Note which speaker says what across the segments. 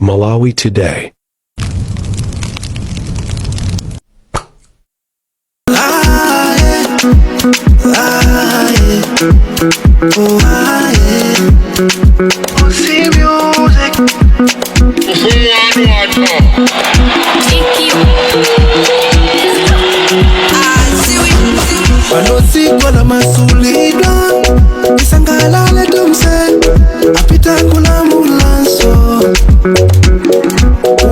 Speaker 1: Malawi Today.
Speaker 2: Pano la masulidwa isangalale tonse apita kulamulanso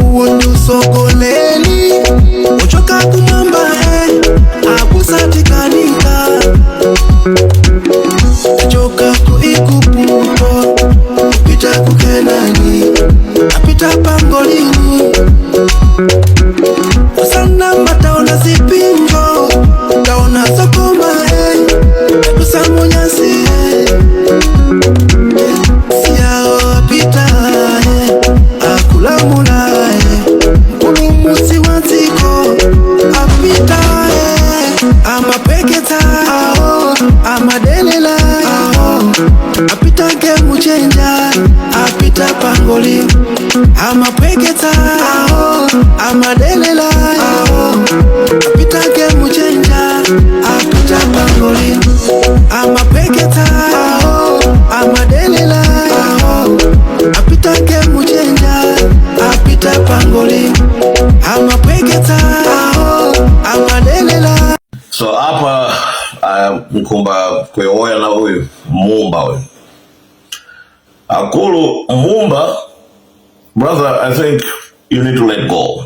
Speaker 2: uwo ndi usogoleri uchoka kumwamba e akusatikanika achoka ku Iguputo kupita ku Kenani apita pangolini Usanamba taona zipinjo taona zokoma eh kusamunyasi eh siyao apita eh akulamula eh mpulumutsi wa dziko apita eh amapeketsa awo amadelela awo apita game changer apita pangoli amapeketsa awo amadelela awo apita game changer apita pangoli amapeketsa awo amadelela awo apita game changer apita pangoli amapeketsa awo amadelela.
Speaker 3: So apa nkhumba kuyowoya na uyu Mumba uyu akulu Mumba. Brother, I think you need to let go.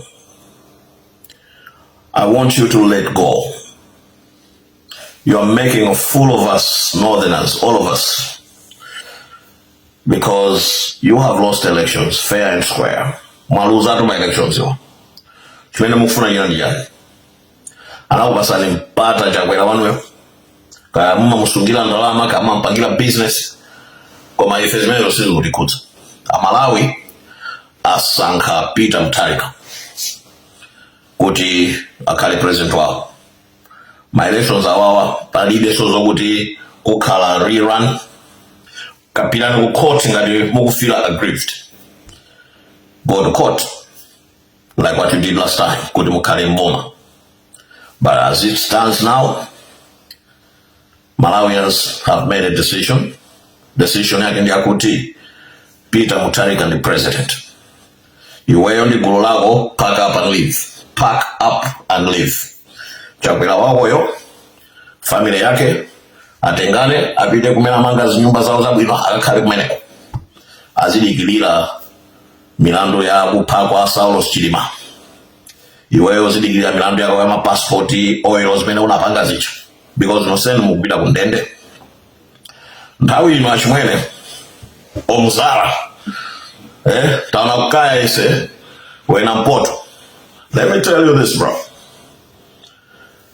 Speaker 3: I want you to let go. You are making a fool of us northerners, all of us, because you have lost elections fair and square. Mwaluzatu ma elections yo. Chimene mukufuna china ndi chani? Anakupasani mpata Chakwera wanuyo, kaya mumamusungira ndalama, kaya mumampangira business, koma ife zimenezo sizikutikhudza. Amalawi asankha Peter Mutharika kuti akhale president wawo. Ma elections awawa palibenso zokuti kukhala rerun. Kapitani ku court ngati mukufeel aggrieved. Go to court like what you did last time kuti mukhale mboma. But as it stands now, Malawians have made a decision. Decision yake ndi yakuti Peter Mutharika ndi president. Iweyo ndi gulu lako, pack up and leave. Pack up and leave. Chakwera wakoyo, family yake atengane apite kumene amanga zinyumba zawo zabwino, akakhale kumeneko azidikilira milandu ya kupha kwa Saulos Chilima. Iweyo uzidikilira milandu yako ya mapasipoti, oil zimene unapanga zicha, because nonsenu mukupita ku ndende nthawi ino. Achimwene omuzala taona kukaya ise wena mpoto. Let me tell you this, bro.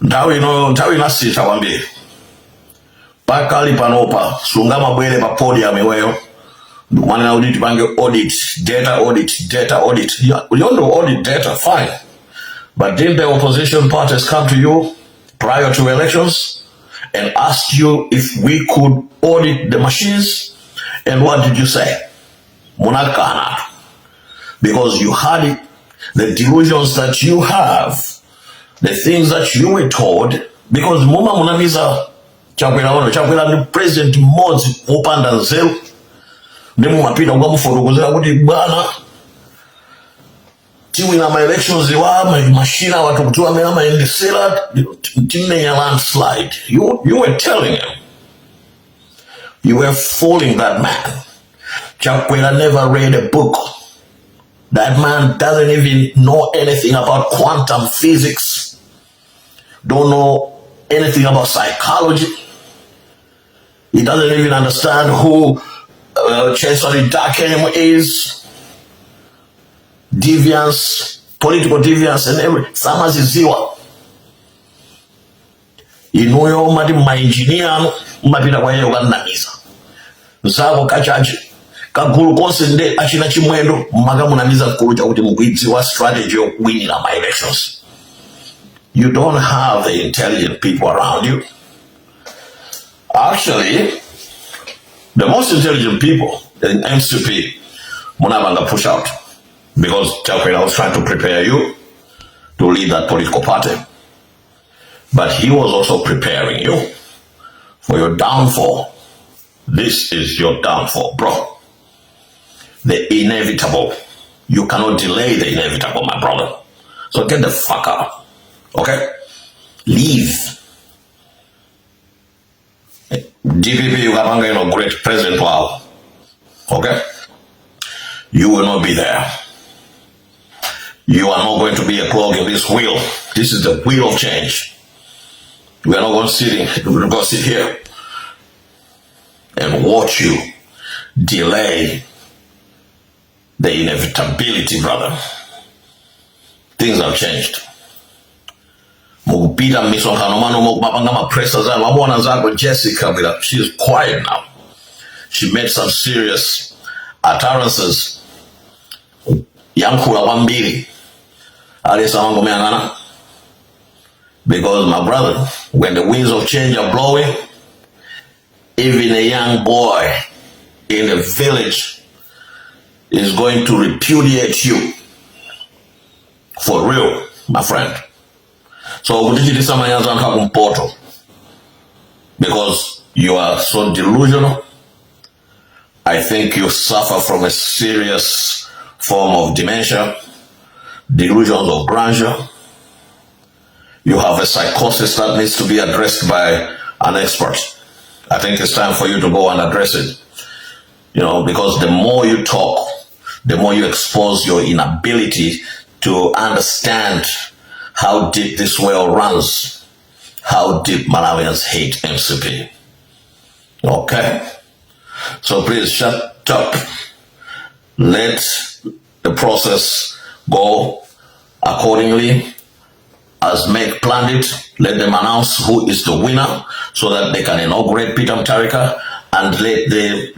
Speaker 3: Nthawi ino, nthawi inasintha kwambiri. Pakali panopa sungamabwere pa podium iweyo ndikumanena kuti tipange audit data, audit data, audit. You want to audit data, fine, but didn't the opposition parties come to you prior to elections and ask you if we could audit the machines? And what did you say? Munakana, because you had it, the delusions that you have, the things that you were told, because mumamunamiza Chakwera ono. Chakwera ndi president mmodzi wopanda nzeru, ndi mumapita kukamufotokozera kuti, "Bwana, tiwina ma elections wa mashina watu kuti amene amayendesera timenya landslide." You were telling him. You were fooling that man. Chakwera never read a book. That man doesn't even know anything about quantum physics, don't know anything about psychology. He doesn't even understand who Chesari Durkheim is. Deviance, political deviance and every samaziziwa. Inuyo mati mainjinia anu mumapita kwa iye ukanamiza zako kachachi kagulu konse nde achina Chimwendo makamunamiza mkulu chakuti mukuidziwa strategy yokuwinira ma elections. You don't have the intelligent people around you. Actually, the most intelligent people in MCP munapanga push out. Because Chakwera was trying to prepare you to lead that political party. But he was also preparing you for your downfall. This is your downfall, bro. The inevitable. You cannot delay the inevitable, my brother. So get the fuck out. Okay? Leave. DPP ukapanga inaugurate president wawo. Okay? You will not be there. You are not going to be a clog in this wheel. This is the wheel of change. We are not going to sit, we're going to sit here and watch you delay the inevitability, brother. Things have changed. Mukupita m'misonkhano mwanu, mukupanga ma pressers anu. Wamwona zako Jessica Kabwila, she is quiet now. She made some serious utterances, yankhula kwambiri, aliyense amangomuyang'ana, because, my brother, when the winds of change are blowing, even a young boy in a village is going to repudiate you for real, my friend. So kutichitisa manyazi anthu akumpoto because you are so delusional. I think you suffer from a serious form of dementia, delusions of grandeur. You have a psychosis that needs to be addressed by an expert. I think it's time for you to go and address it, because the more you talk, the more you expose your inability to understand how deep this well runs, how deep Malawians hate MCP. Okay? So please shut up. Let the process go accordingly as MEC planned it. Let them announce who is the winner so that they can inaugurate Peter Mutharika and let the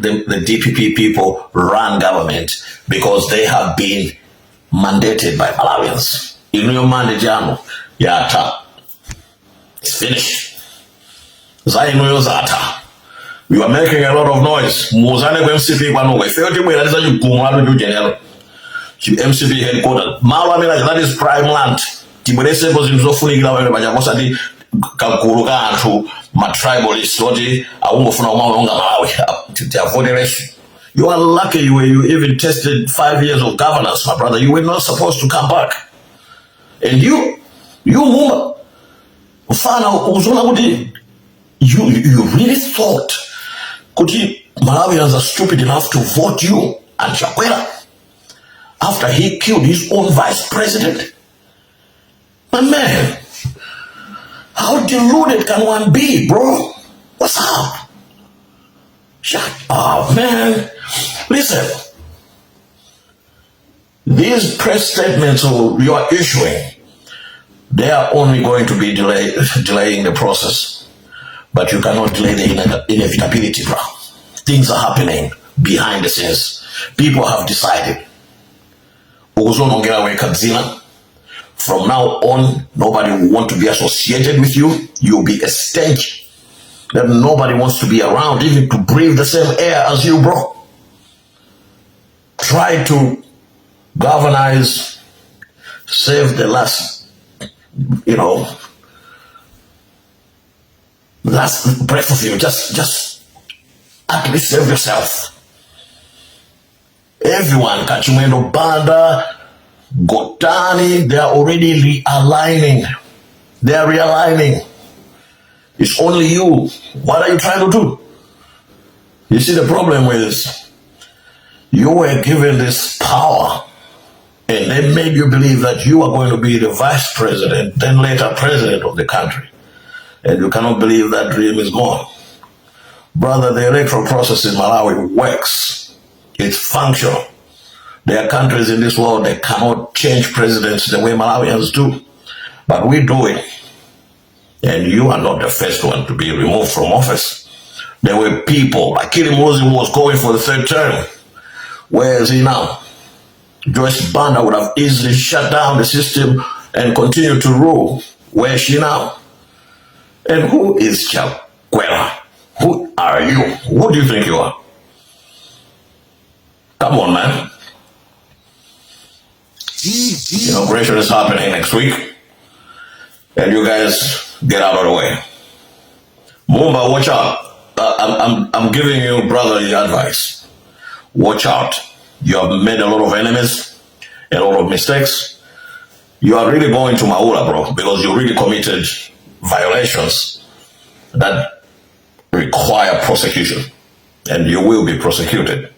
Speaker 3: DPP people run government, because they have been mandated by Malawians. Inuyo mandate yanu yatha. It's finished. Za inuyo zatha. You are making a lot of noise. Muuzane ku MCP kwanuko. Ifeyo tibwera tizachigumulatu chuchenero. MCP headquarters. Malo amene that is prime land. Tibweresepo zinthu zofunikira pamene paja, osati kagulu ka anthu ma tribalists oti akungofuna kumaononga Malawi. Tiavotereso. You are lucky you even tested 5 years of governance, my brother. You were not supposed to come back. And you Mumba, mfana uziona kuti you really thought kuti Malawians are stupid enough to vote you and Chakwera after he killed his own vice president? My man, how deluded can one be, bro? What's up? Shut up, man. Listen, these press statements you are issuing, they are only going to be delaying the process. But you cannot delay the inevitability, bro. Things are happening behind the scenes. People have decided. Ukuzonongera wekha dzina. From now on, nobody will want to be associated with you. You'll be a stench that nobody wants to be around, even to breathe the same air as you, bro. Try to galvanize, save the last breath of you. Just at least save yourself. Everyone, Kachimwendo Banda, Gotani, they are already realigning. They are realigning. It's only you. What are you trying to do? You see, the problem is you were given this power and they made you believe that you are going to be the vice president, then later president of the country. And you cannot believe that dream is gone. Brother, the electoral process in Malawi works. It's functional. There are countries in this world that cannot change presidents the way Malawians do. But we do it. And you are not the first one to be removed from office. There were people like Bakili Muluzi was going for the third term. Where is he now? Joyce Banda would have easily shut down the system and continued to rule. Where is she now? And who is Chakwera? Who are you? Who do you think you are? Come on, man. Inauguration is happening next week, and you guys get out of the way. Mumba, watch out. I'm giving you brotherly advice. Watch out. You have made a lot of enemies, a lot of mistakes. You are really going to Maula, bro, because you really committed violations that require prosecution, and you will be prosecuted.